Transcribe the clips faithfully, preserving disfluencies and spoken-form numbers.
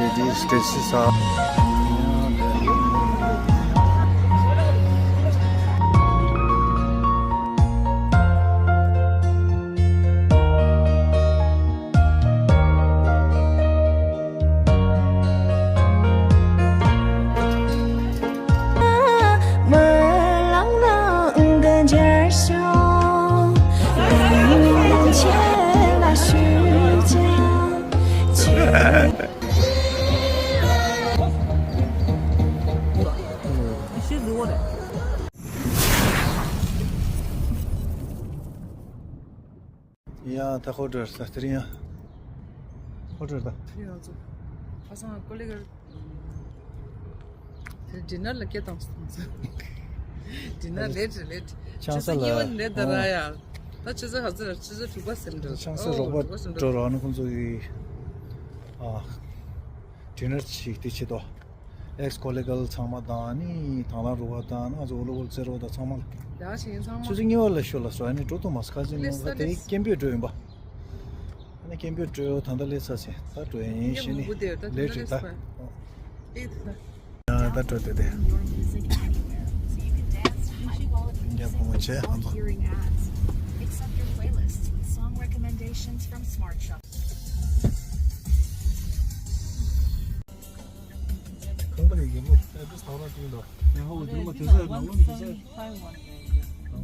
It is tasty sauce. ཡ། ད་ཧོ་ཊེལ་ས་དེ་རིང་ཡ། ཧོ་ཊེལ་ད། དེ་རིང་ང་ཚོ་ཁ་སང་ཀོ་ལི་གར་དེ་ཌི་ནར་ལ་སྐད་བཏང་སོང་། ཌི་ནར་ལེ་ཊི་རེད། ལེ་ཊི། ཆང་ས་ལ། ཆུ་ཚོད་གཉིས་པ་ནས་ད་ར་ཡ། ད་ཆུ་ཚོད་ག་ཚོད་རེད། ཆུ་ཚོད་དྲུག་པ་ཟིན་འགྲོ། ཆང་ས་ཨོ་རོགས་པ་དྲུག་པ་ཟིན་འགྲོ། འགྲོ་རོགས་ནི་ཁོང་ཚོ་ཡི། ཨ། ཌི་ནར་ཞིག་དེ་བྱེད་དོ། ཨེག་སི་ཀོ་ལི་གལ་ཚང་མ་དང་ནི་དང་བླངས་རུ་བ་དང་ང་ཚོ་ཝོ་ལི་བོལ་རྩེད་རོགས་དང་ཚང་མ་ལ། ཡང་ཞིག་ཡིན་ཚང་མ། ཆུ་ཚོད་གཉིས་པ་ལ་ཤོད་ལ་སོ་ཨ་ནི་འགྲོ་ཐུབ་མ་སོང་ཁ་ཅིག་ནང་ལ་དེ་སྐད་འབོད་འགྲོ་ཡིན་པ། ཨ་ནི་སྐད་འབོད་འགྲོ་ད་ལྟ་ལས་ཚར་ཟིན་ད་འགྲོ་ཡིན་ཞེས་ནི་ལས་འགྲོ་ད། ད་འགྲོ་དེ་དེ། ཡ་བུ་མོ་ཆེ་ཨ་མ། ཁང་པ་རེ་ཡིན་ལོ། ཨེ་ཌི་རེ་སི་ད་རང་དེ་ཡིན་ལོ། ཡང་ཧོ་དེ་མ་དེ་ཚོ་ནང་ལོ་མི་ཚེ།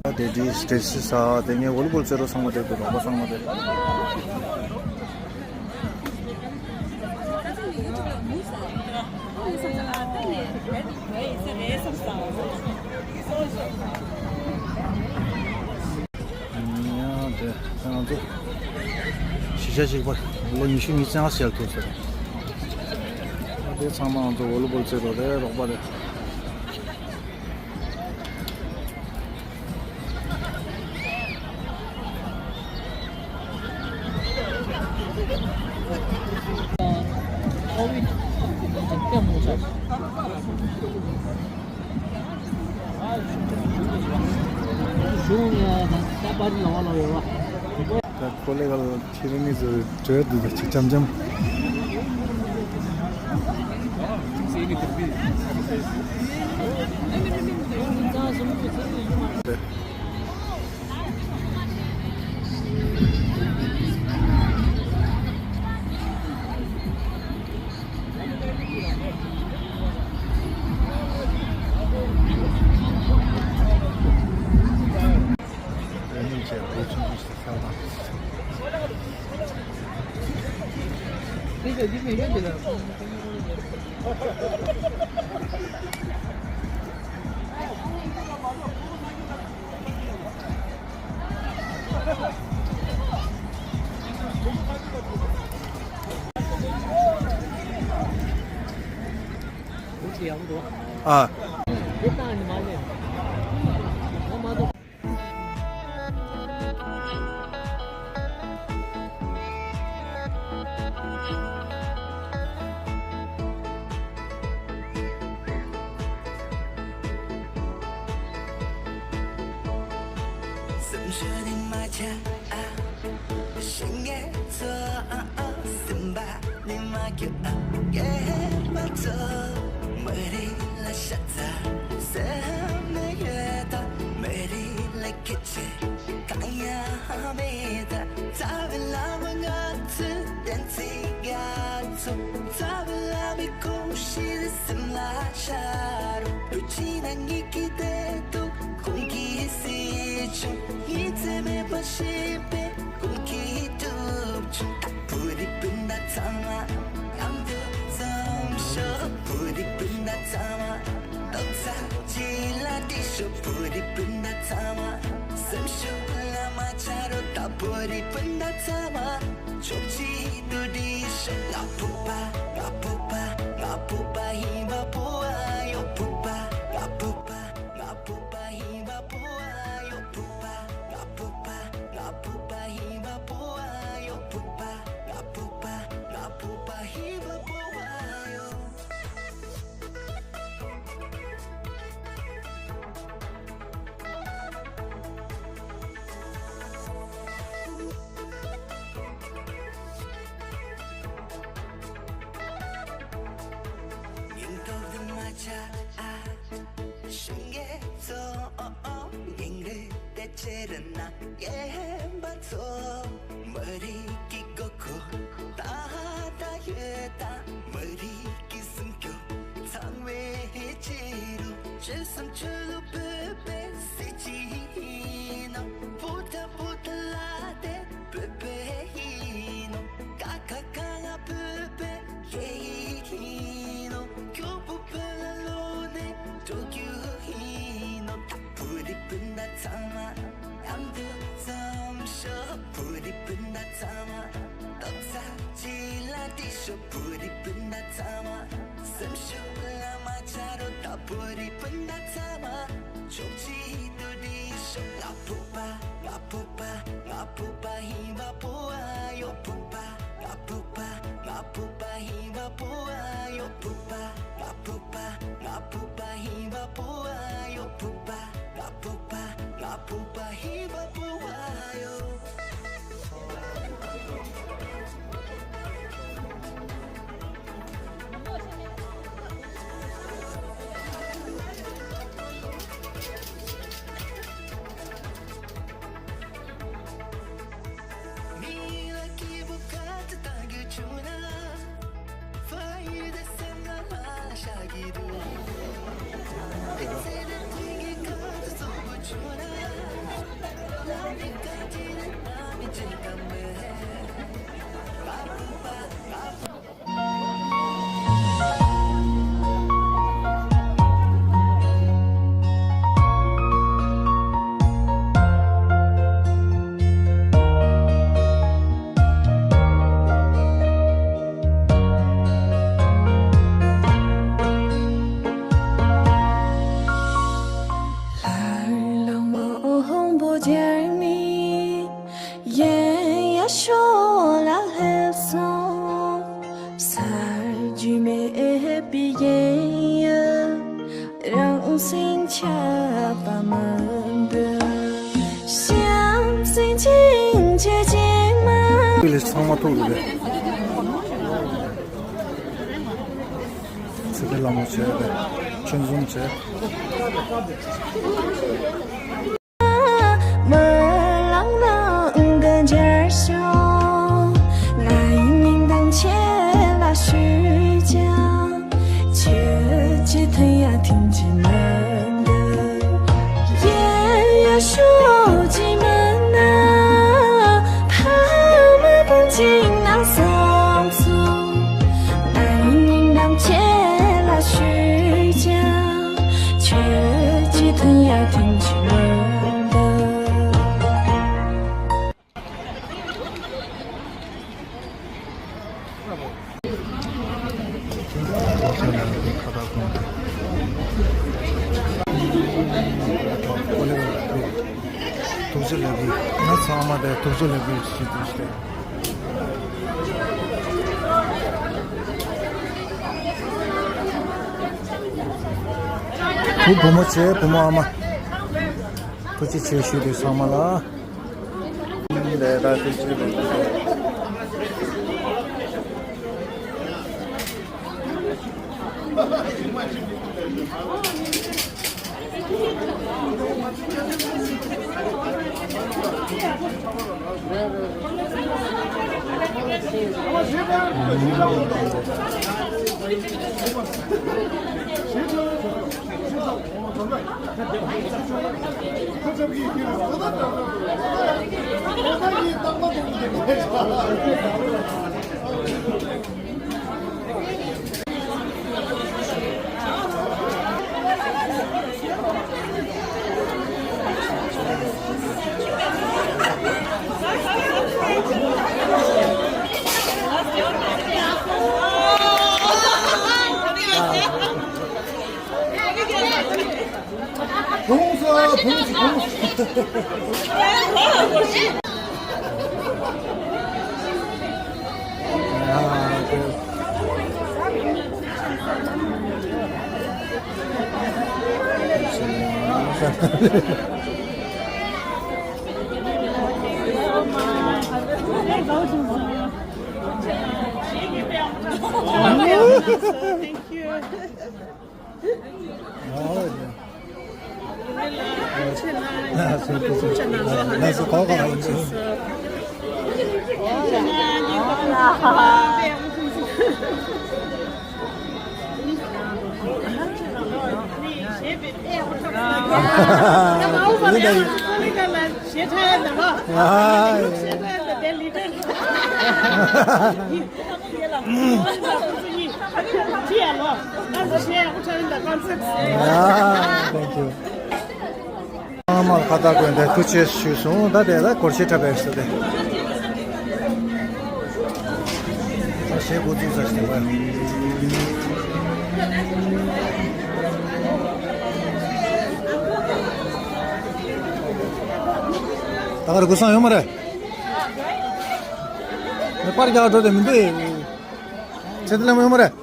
དེ་དེ་དེ་ས་དེ་ངས་ཝོ་ལི་བོལ་རྩེད་རོགས་ཚང་མ་དེ་དགོས་རོགས་པ་ཚང་མ་དེ། ཡང་དེ་ང་ཚོ་གཞིས་ཆགས་གཅིག་པ་ལོ་ཉི་ཤུ་ཉི་ཤུ་རྩ་ལྔ་ཞལ་ཐུག་ཟེར། ཨ་དེ་ཚང་མ་ང་ཚོ་ཝོ་ལི་བོལ་རྩེད་རོགས་རེད། རོགས་པ་རེད། ད་ཀོ་ལེ་གལ་ཁྱེད་རང་གཉིས་ཚོ་གྲོས་འདུག་ཅིག་འཆམ་འཆམ། ཨ། སེམས་ཤུགས་ནི་མ་ཆག་ཨ། ཤེས་ངེས་ཚོ་ཨ་ཨ། སེམས་པ་ནི་མ་སྐྱོ་ཨ། སྐྱེས་པ་ཚོ་མི་རིགས་ལ་ཤ་ཚ། སེམས་ནི་ཡོད་ད་མི་རིགས་ལ་སྐྱིད་ཆེ། གང་ཡང་མེད་ད་རྩ་བའི་བླ་མ་ང་ཚོའི་བསྟན་འཛིན་རྒྱ་མཚོ། རྩ་བའི་བླ་མའི་གོམས་གཤིས་སེམས་ལ་ཤར་རོ། བུ་ཆེ་ན་ངེད་ཀྱི་བདེ་སྡུག་ཁོང་གིས་གཟིགས་བྱུང་། ཉིན་མཚན་མེད་པར་གཤིས་པའི་ཀུན་གྱིས་གྲུབ་བྱུང་། བོད་རིགས་སྤུན་ཟླ་ཚང་མ་མཉམ་དུ་འཛོམས་ཤོག་བོད་རིགས་སྤུན་ཟླ་ཚང་མ་རྡོག་རྩ་གཅིག་ལ་སྒྲིལ་ཤོག་བོད་རིགས་སྤུན་ཟླ་ཚང་མ་སེམས་ཤུགས་ལ་མ་ཆག་རོགས། ད་བོད་རིགས་སྤུན་ཟླ་ཚང་མ་ཕྱོགས་གཅིག་ཏུ་སྒྲིལ་ཤོག་ང་བོད་པ། ང་བོད་པ། ང་བོད་པ་ཡིན་པ་བོད་པ་ཡོད། བོད་པ། ང་བོད་པ། ང་བོད་པ་ཡིན་པ་བོད་པ་ཡོད། བོད་པ། ང་བོད་པ། ང་བོད་པ་ཡིན་པ་བོད་པ་ཡོད། བོད་པ། ང་བོད་པ། ང་བོད་པ་ཡིན་པ་བོད་པ་ཡོད། ཁྱེད་རང་ན་རྒན་པ་ཚོ། མི་རིགས་ཀྱི་དགོས་མཁོ་ད་ལྟ་ཡོད་དམ། མི་རིགས་ཀྱི་སེམས་ཤུགས་ཚང་བའི་ཆེད་དུ། ཆོལ་གསུམ་ཆོས་ལུགས་བོད་པའི་གཟི་བརྗིད་ཡིན་ནོ། བོད་དང་བོད་དང་ལ་དེ་བོད་པའི་ཡིན་ནོ། ཀ་ཁ་ག་ང་བོད་པའི་སྐད་ཡིག་ཡིན་ནོ། སྐྱོ་པོ་བོད་ལ་ལོག་ནས་འགྲོ་རྒྱུ་ཡིན་ནོ། ད་བོད་རིགས་སྤུན་ཟླ་ཚང་མ་མཉམ་དུ་འཛོམས་ཤོག་བོད་རིགས་སྤུན་ཟླ་ཚང་མ་སྟོབས་རྩལ་གཅིག་ལ་སྒྲིལ་ཤོག་བོད་རིགས་སྤུན་ཟླ་ཚང་མ་སེམས་ཤུགས་ལ་མ་ཆག་རོགས། ད་བོད་རིགས་སྤུན་ཟླ་ཚང་མ་ཕྱོགས་གཅིག་ཏུ་སྒྲིལ་ཤོག་ང་བོད་པ། ང་བོད་པ། ང་བོད་པ་ཡིན་པ་པོ་ཨ་ཡོ། བོད་པ། ང་བོད་པ། ང་བོད་པ་ཡིན་པ་པོ་ཨ་ཡོ། བོད་པ། ང་བོད་པ། ང་བོད་པ་ཡིན་པ་པོ་ཨ་ཡོ། བོད་པ། ང་བོད་པ། ང་བོད་པ་ཡིན་པ་པོ་ཨ་ཡོ། མི་ལ་སྐྱིད་པོ་ག་ཚོད་བཏང་རྒྱུ་བྱུང་ན། ཕ་ཡུལ་དེ་སེམས་ལ་ལྷག་བཞག་གི་འདུག་དེ་ཚེ་འདི་དུས་ཀྱི་ག་ཚོད་བཙོག་པོ་བྱུང་ན། ལ་མི་ག་ཅི་རེད་ལ་མི་བརྗེད་ག་མེད། ང་བོད་པ། ང་བོད་པ། ཡན་ཡ་ཤོ་ལ་སླེབས་སོང་། གསར་བརྗེ་མེད་པའི་ཡན་ཡ། རང་སེམས་ཆགས་པ་མི་འདུག་བྱམས་སེམས་ཅན་གྱི་རྗེས་མ། ཚང་མ་ཐུག་རེད། ཚེ་འདི་ལ་མོ་བྱས་ཏེ་ཆོས་འཛོམས་བྱས། མི་ལང་ནང་གི་འབྱར་ཤོག་ང་ཡི་མིང་དང་ཁྱེད་ལ་ཞུས་ཀྱང་། ཁྱེད་ཀྱི་ཐུན་ཡ་ཐིམ་གྱི་མི་འདུག་ཡན་ཡ་ཤོག་ཅི་མིན་ན། ཕ་མ་དང་གཅིག་ན་བསམ་སོང་། ང་ཡི་མིང་དང་ཁྱེད་ལ་ཞུས་ཀྱང་། ཁྱོད་ཀྱི་དོན་ཡ་དོན་གྱི་མི་འདུག་ཐུགས་རྗེ་ལེགས་འབུལ། ང་ཚང་མ་དེ་ཐུགས་རྗེ་ལེགས་འབུལ་ཞུ་རྒྱུ་ཞིག་རེད། བུ་བུ་མོ་བྱས་བུ་མོ་ཨ་མ། ཐུགས་རྗེ་ཆེ་ཞུ་དེ་ཚང་མ་ལ། ལས་ད་ཐུགས་རྗེ་ལེགས་འབུལ། ཕུང་སོ་ཕུང་སོ་ཕུང་སོ། Thank you. ལགས་སོ། གོ་གོ་ཡིན་ཚུལ། ཡིན་ད་ཡིན། ཡ། Thank you. ཨ་མ་ཁ་བཏགས་དགོན་དེ་ཐུགས་རྗེ་ཆེ་ཞུས་སོང་། ད་དེ་ལ་སྒོར་གཞས་འཁྲབ་པའི་སུ་དེ། ད་གཞས་འགོ་བཙུགས་ས་ཞིག་དེ་བ། ད་ག་རེ་གོ་སང་ཡོད་མ་རེད། ངས་པར་རྒྱག་འགྲོ་དེ་མི་འདུག་ཚེ་དེ་ལ་མ་ཡོད་མ་རེད།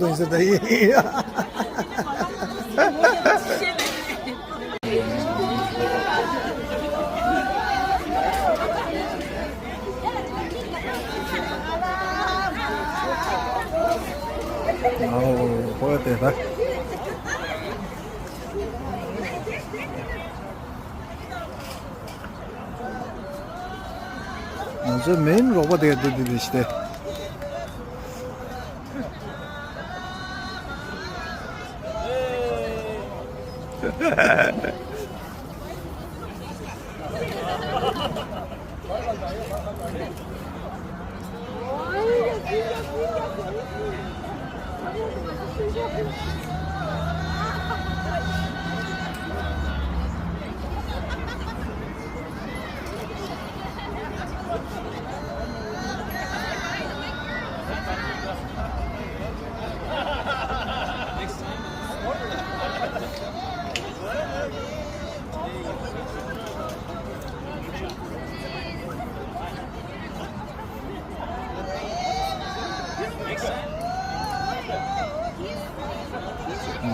དོན་ཟེར་ད་ཡིན། ཨོ་ཧོ་དེ་ད། ང་ཚོའི་མེན་རོགས་པ་དེ་འདི་འདི་འདི་ཞིག་སྟེ། ཡ།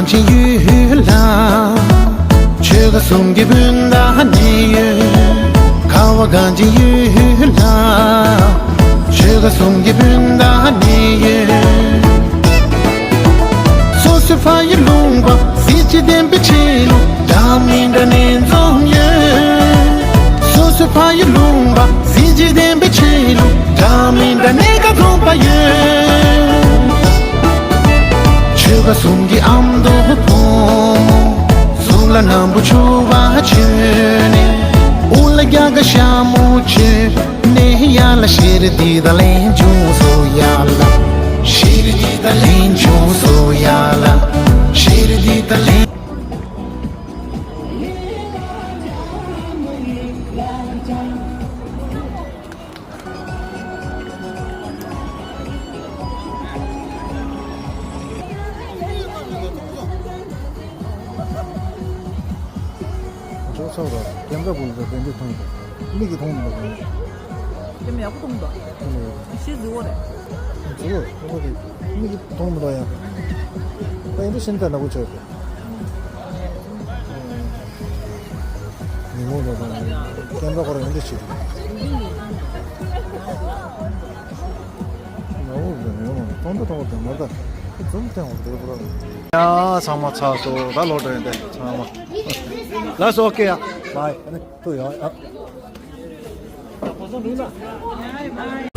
ཅི་ཡོད་ལ། ཆོལ་ཁ་གསུམ་གྱི་སྤུན་ཟླ་གནས་ཡུལ། ཁ་བ་གངས་ཅན་ཡུལ་ལ། ཆོལ་ཁ་གསུམ་གྱི་སྤུན་ཟླ་གནས་ཡུལ། སོ་སོའི་ཕ་ཡུལ་ལུང་པ་གཟི་བརྗིད་ལྡན་པའི་ཆེད་དུ། འདྲ་མི་འདྲ་ནས་འཛོམས་ཡོད། སོ་སོའི་ཕ་ཡུལ་ལུང་པ་གཟི་བརྗིད་ལྡན་པའི་ཆེད་དུ། འདྲ་མི་འདྲ་གནས་ཁ་འཛོམས་པ་ཡོད། ཆོལ་ཁ་གསུམ་གྱི་ཨ་མདོ་བུ་མོ། གཟུགས་ལ་སྣམ་བུ་ཕྱུ་པ་གྱོན་ནས། དབུ་ལ་རྒྱ་གར་ཞྭ་མོ་གྱོན་ནས། ཡ་ལ་ཤེས་རིག་འདི་དག་ལེན་བྱུང་སོ་ཡ་ལ། ཤེས་རིག་འདི་དག་ལེན་བྱུང་སོ་ཡ་ལ། ཤེས་རིག་འདི་དག་ལེན། འཇོག་ཚར་བ་རྒན་པ་བུ་ལ་དེ་འདྲ་མཐོང་གི་མིག་གིས་མཐོང་མི་འདུག་དེ་མི་ཡག་པོ་མཐོང་མི་འདུག་དེ་མི་ཡག་པོ། ཤེས་རྫི་བོ་རེད། རྫི་བོ་རེད། ཁོ་ཁོ་གི་མིག་གིས་མཐོང་མི་འདུག་ཡང་། ད་ཡིན་དུ་ཤིན་ཏུ་ནག་པོ་བྱོས་ཏེ། ཉིན་མོ་ལ་དང་སྐྱེམས་པ་ཁོ་རང་ཡོང་དུ་བྱེད་དུ། ནག་པོ་རེད། ཡོང་མཐོང་དུ་མཐོང་བ་དང་མ་ད་ཛུམ་བསྟན་འོང་དེ་པུ་ར། ཡ་ཚང་མ་ཚར་སོང་། ད་ལོག་འགྲོ་ཡིན་ཏེ་ཚང་མ། ལགས་སོ། ཨོ་ཀེ་ཡ། བའི། ཨ་ནི་ཐུག་ཡོང་ཨ།